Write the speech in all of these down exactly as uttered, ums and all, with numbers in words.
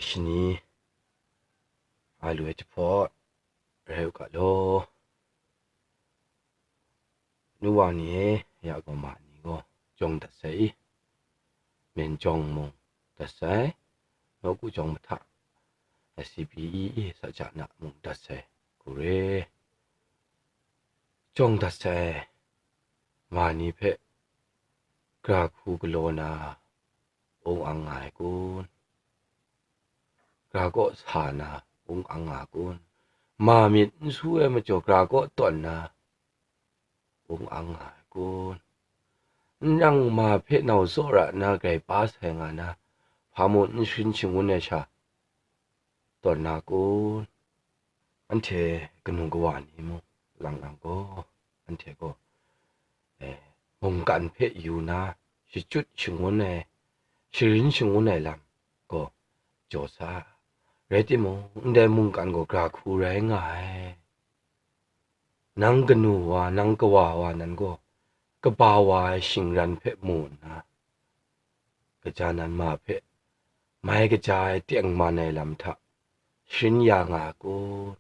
shani a lu ai jahpawt rai u ga law. Nu wa ni e, ya gaw ma ni gaw jawng dat sai i, myen jawng mung dat sai, nawku jawng mahta, S C P E e, sa ja na mung dat sai, hku re. Jawng dat sai, ma ni hpe gra hku galaw na, ung ang nga ai kun? Gra kaw sa na, ung ang nga ai kun? Ma myit n su ai majaw, gra kaw tawn na, ung ang nga ai kun? N nang ma hpe nau tsawra nna grai pa sai nga na, hpa mung n sharin shangun ai sha tawn na kun? Anhte kanu kawa ni mung lang lang gaw, anhte gaw, eh, mungkan hpe yu na, shachyut shangun ai, sharin shangun ai lam gaw jaw sa. Rai timung, ndai mungkan gaw gra hku rai nga ai. Nang kanu wa, nang kawa wa nan gaw, kaba wa ai shingran hpe mu nna, kaja nan ma hpe mai kaja ai tengman ai lam hta sharin ya nga ai kun?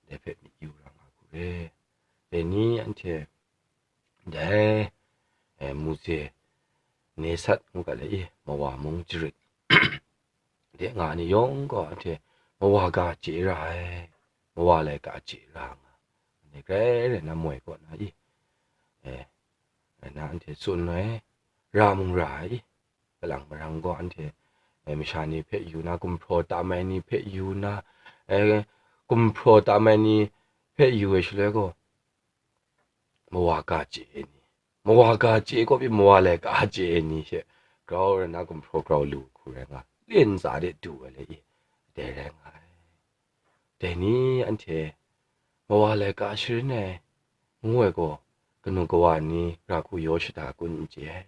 Dai hpe myit yu ra nga hku re. Dai ni anhte dai, eh, Mose, Nesat ngu ga le i, mawa mung jarit de nga ai ni yawng gaw, anhte mawa ga chye ra ai, mawa laika chye ra nga, anhte grai rai na moi kaw na i, eh, rai na anhte tsun ai, ra mung ra ai i, kalang marang gaw anhte, eh, masha ni hpe yu na, gumhpraw tam ai ni hpe yu na, eh, gumhpraw tam ai ni hpe yu ai shaloi gaw, mawa ga chye ai ni, mawa ga chye ai kaw pyi, mawa laika chye ai ni she grau rai na, gumhpraw grau lu hku rai nga, ntsa de du ai le i, dai rai nga ai. Dai ni anhte mawa laika sharin ai ngu ai gaw, kanu kawa ni gra hku yaw shada kun n chye ai.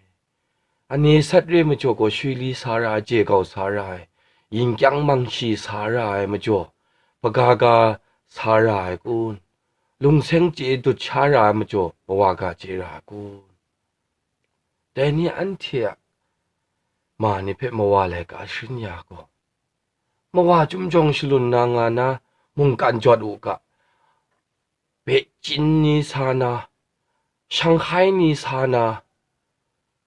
Ani sat re majaw gaw, shwi li sa ra ai, je gau sa ra ai, yin kyang mang shi sa ra ai majaw, hpaga ga sa ra ai kun? Lungseng chye dut sha ra ai majaw, mawa ga chye ra ai kun? Dai ni anhte a ma ni hpe mawa laika sharin ya gaw, mawa chyum jawng shalun na nga na, mungkan jawt u ga, Beijing ni sa na, Shanghai ni sa na,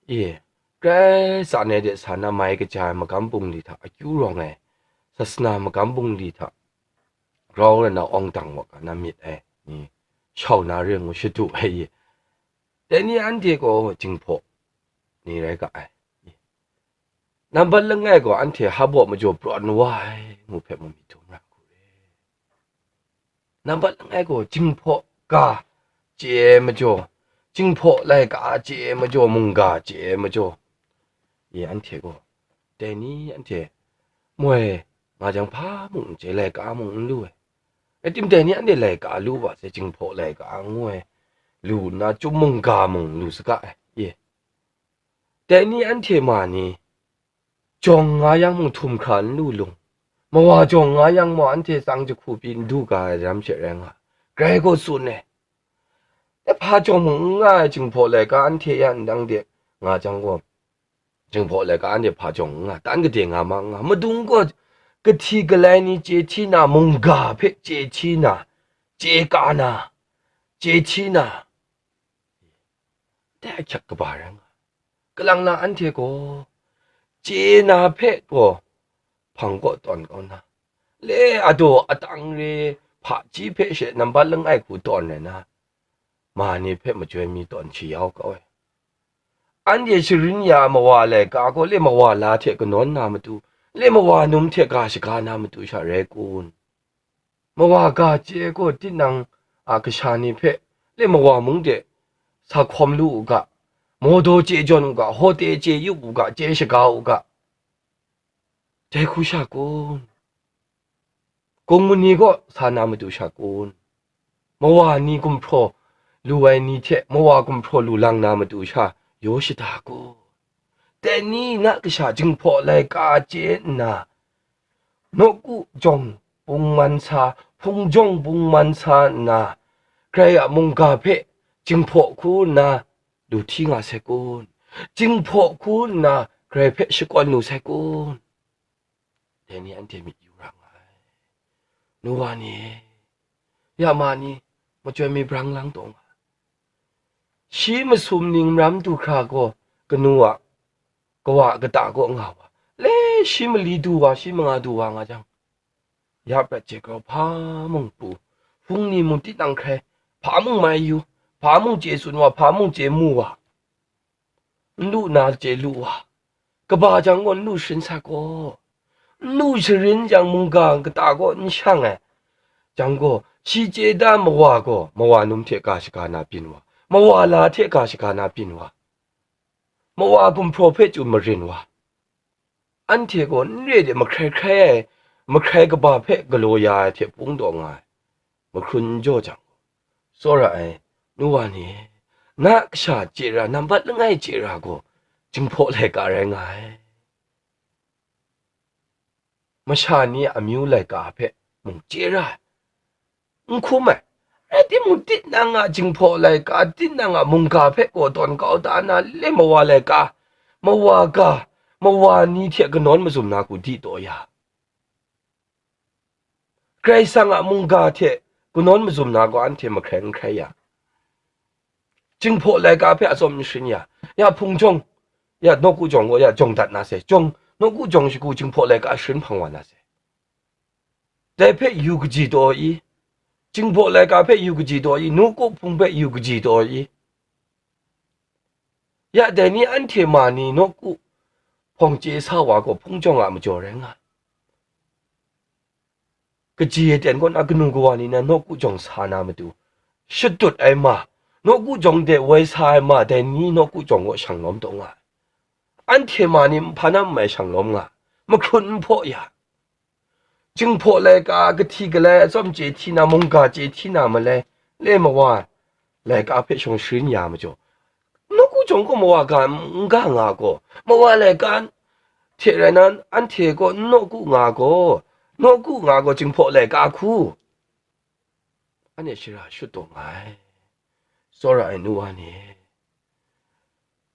e, grai tsan ai de sa na, mai kaja ai magam bungli hta akyu rawng ai, sasana magam bungli hta grau rai na awng dang wa ga na myit ai ni, shau na re ngu shadu ai i. Dai ni anhte gaw Jinghpaw ni rai ga ai. Nambat langai gaw anhte hpa baw majaw prawn wa ai ngu hpe mung myit dum ra hku re. Nambat langai gaw Jinghpaw ga chye ai majaw, Jinghpaw laika chye ai majaw, mungga chye ai majaw, e, anhte gaw dai ni anhte moi nga jang hpa mung n chye, laika mung n lu ai. Rai tim, dai ni anhte laika lu wa sai, Jinghpaw laika ngu ai lu nna, chyum mungga mung lu saga ai, e. Dai ni anhte ma ni jawng nga yang mung htum hkra n lu lung, mawa jawng nga yang mung anhte tsang jahku pyi n du ga ai ram she rai nga, grai gaw tsun ai. E, hpa jawng mung n nga ai Jinghpaw laika anhte ya ndang de nga jang gaw, Jinghpaw laika anhte hpa jawng n nga, tan gade nga ma n nga, madung gaw kahti galai ni chye hti na, mungga hpe chye hti na, chye ka na, chye hti na, dai ahkyak kaba rai nga. Kalang lang anhte gaw chye na hpe gaw hpang kaw tawn kau na, le adaw atang re hpaji hpe she nambat langai hku tawn rai na, ma ni hpe majoi mi tawn shi yau kau ai. Anhte sharin ya mawa laika gaw le mawa la hte kanawn na matu, le mawa num hte ga shaga na matu sha rai kun? Mawa ga chye ai gaw tinang a kasha ni hpe le mawa mung de sa hkawm lu u ga, mawdaw chye jawn u ga, hawte chye yup u ga, chye shaga u ga, dai hku sha kun? Gung mani gaw sa na matu sha kun? Mawa ni gumhpraw lu ai ni hte mawa gumhpraw lu lang na matu sha yaw shada kun? Dai ni na kasha Jinghpaw laika chye nna, nawku jawng bungman sa, hpung jawng bungman sa nna, Karai a mungga hpe Jinghpaw hku nna lu hti nga sai kun? Jinghpaw hku nna Karai hpe shakawn lu sai kun? dai ni anhte myit yu ra nga ai. Nu wa ni e, ya ma ni, machyoi mi brang lang taw nga. Shi masum ning maram du hkra gaw kanu a, kawa a kata kaw nga wa, le shi mali du wa, shi manga du wa nga jang, ya prat chye grau hpa mung pru, hpung ni mung tinang hkrai, hpa mung mai yu, hpa mung chye tsun wa, hpa mung chye mu wa, n lu na chye lu wa, kaba jang gaw n lu sharin sa gaw, n lu sharin jang mungga kata kaw n shang ai jang gaw, shi chye da mawa gaw, mawa num hte ga shaga na byin wa, mawa la hte ga shaga na byin wa, mawa gumhpraw hpe chyu marin wa, anhte gaw n re de mahkrai hkrai ai, mahkrai kaba hpe galaw ya ai hte pung taw nga ai, mahkrun n jaw jang gaw, tsawra ai, nu wa ni e, na kasha chye ra, nambat langai chye ra gaw, Jinghpaw laika rai nga ai. Masha ni a amyu laika hpe mung chye ra ai, n hkum ai. Rai timung, tinang a Jinghpaw laika, tinang a mungga hpe gaw tawn kau da na, le mawa laika, mawa ga, mawa ni hte kanawn mazum na gaw di taw ya. Karai Kasang a mungga hte kanawn mazum na gaw anhte mahkrai n hkrai ya. Jinghpaw laika hpe atsawm n sharin ya. Ya hpung jawng, ya nawku jawng gaw ya jawng dat na se. Jawng, nawku jawng shagu Jinghpaw laika sharin hpang wa na se. Dai hpe yu kaji taw i? Jinghpaw laika hpe yu kaji taw i? Nawku hpung hpe yu kaji taw i? Ya dai ni anhte ma ni nawku hpawng chye sa wa gaw hpung jawng a majaw rai nga. Kaji aten kaw na kanu kawa ni nan nawku jawng sa na matu, shadut ai ma, nawku jawng de woi sa ai ma, dai ni nawku jawng kaw shang lawm taw nga ai. Anhte ma ni nhpa na n mai shang lawm nga, mahkrun n hpaw ya. Jinghpaw laika, kahti galai atsawm chye hti na, mungga chye hti na malai, le mawa laika hpe shawng sharin ya majaw, nawku jawng gaw mawa ga n ga nga gaw, mawa laika hte rai na, anhte gaw n nawku nga gaw, nawku nga gaw Jinghpaw laika hku, anhte shara shut taw nga ai. Tsawra ai nu wa ni e,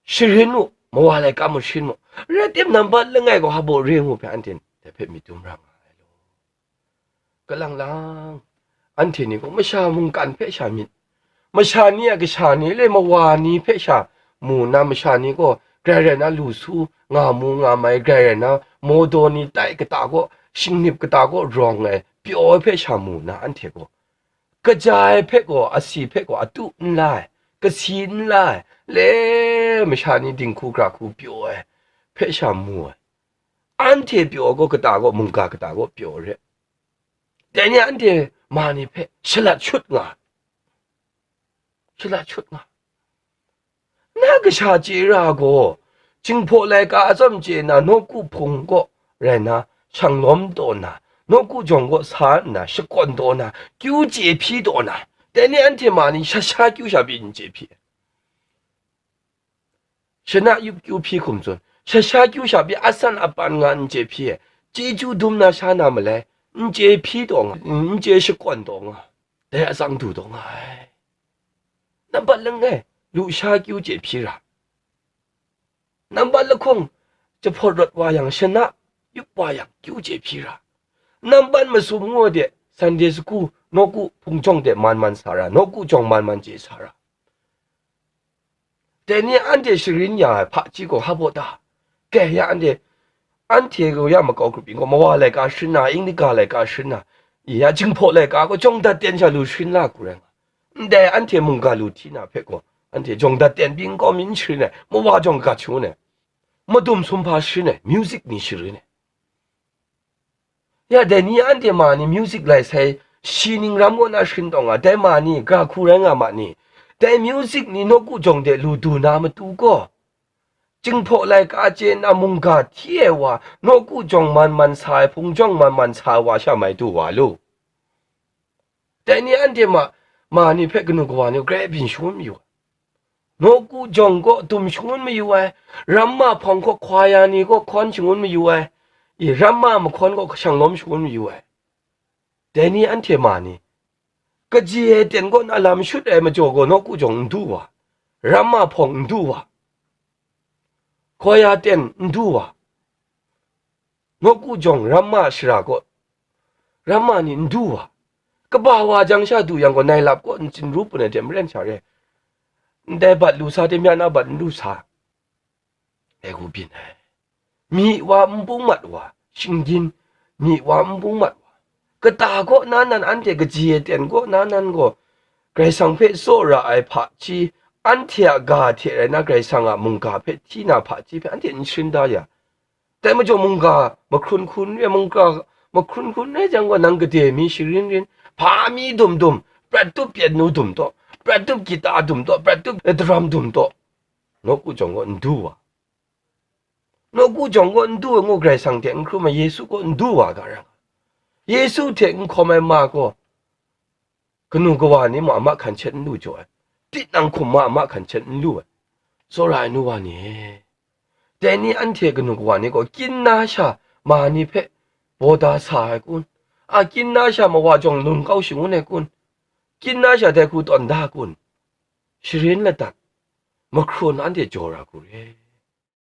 sharin mu, mawa laika mung sharin mu, rai tim, nambat langai gaw hpa baw re ngu hpe anhte dai hpe myit dum ra nga ai law. Kalang lang, anhte ni gaw masha mungkan hpe sha myit, masha ni a kasha ni le mawa ni hpe sha mu nna, masha ni gaw grai rai na lu su, nga mu nga mai, grai rai na mawdaw ni tai kata kaw, shingnip kata kaw rawng ai pyaw ai hpe sha mu nna, anhte gaw kaja ai hpe gaw, asi hpe gaw atu n la ai, kasi n la ai, le masha ni dinghku hkra hku pyaw ai hpe sha mu ai. Anhte pyaw gaw kata gaw, mungga kata gaw pyaw re. Dai ni anhte ma ni hpe shalat shut nga, shalat shut nga. Na kasha chye ra gaw, Jinghpaw laika atsawm chye na, nawku hpung kaw rai na, shang lawm taw na, nawku jawng kaw sa nna, shakawn taw na, kyu chye hpyi taw na, dai ni anhte ma ni sha sha kyu sha pyi n chye hpyi ai. Shana yup kyu hpyi hkum tsun, sha sha kyu sha pyi asan apan nga n chye hpyi ai. Chyeju dum na sha na malai, n chye hpyi taw nga, n chye shakawn taw nga, dai atsang du taw nga ai. Nambat langai, lusha kyu chye hpyi ra, nambat lahkawng jahpawt rawt wa yang, shana yup wa yang, kyu chye hpyi ra, nambat masum ngu de, Sunday school, nawku hpung jawng de man man sa ra, nawku jawng man man chye sa ra. Dai ni anhte sharin ya ai hpaji gaw hpa baw ta? Kai ya, anhte, anhte gaw ya makau grup yin gaw, mawa laika sharin na, English ga laika sharin na, i ya Jinghpaw laika gaw jawng dat ten sha lu sharin la hku rai nga. Ndai anhte mungga lu hti na hpe gaw, anhte jawng dat ten pyi n kau mi n sharin ai, mawa jawng gat shangun ai, madum sumhpa sharin ai, music ni sharin ai. Ya, dai ni anhte ma ni music lai sai, shi ning ram kaw na sharin taw nga, dai ma ni, ga hku rai nga ma ni, dai music ni nawku jawng de lu du na matu gaw, Jinghpaw laika chye na mungga hti ai wa, nawku jawng man man sa ai, hpung jawng man man sa ai wa sha mai du wa lu. Dai ni anhte ma, ma ni hpe kanu kawa ni grai byin shangun mayu ai. Nawku jawng kaw dum shangun mayu ai, ramma hpawng kaw hkwaya ni kaw hkawn shangun mayu ai, i, ramma mahkawn kaw hkashang lawm shangun mayu ai. Dai ni anhte ma ni, kaji ai ten kaw na lam shut ai majaw gaw nawku jawng n du wa, ramma hpawng n du wa, hkwaya ten n du wa, Nawku jawng ramma shara kaw, ramma ni n du wa, kaba wa jang sha du yang gaw, nai lap kaw ntsin ru pun ai hte maren sha re, ndai bat lu sa, tengman a bat n lu sa, dai hku byin ai. Myi wa n bung mat wa, shinggyim, myi wa n bung mat wa, kata kaw na nan, anhte kaji aten kaw na nan gaw, Karai Kasang hpe tsawra ai hpaji, anhte a ga hte rai na, Karai Kasang a mungga hpe hti na hpaji hpe anhte n sharin da ya, dai majaw mungga mahkrun hku n re, mungga mahkrun hku n rai jang gaw, nang gade mi sharin rin, hpa mi dum dum, prat tup pyet nu dum taw, prat tup gita dum taw, prat tup daram dum taw, nawku jawng gaw n du wa. Nawku jawng gaw n du ai ngu, Karai Kasang hte n hkrum ai Yesu gaw n du wa ga ra nga. Yesu hte n hkawm ai ma gaw, kanu kawa ni mung a mahkan shet n lu jaw ai, tinang hkum ma a mahkan shet n lu ai, tsawra ai nu wa ni e, dai ni anhte kanu kawa ni gaw kyin na sha ma ni hpe baw da sa ai kun? A kyin na sha mawa jawng lung kau shangun ai kun? Kyin na sha dai hku tawn da kun? Sharin ladat, mahkrun anhte jaw ra hku re.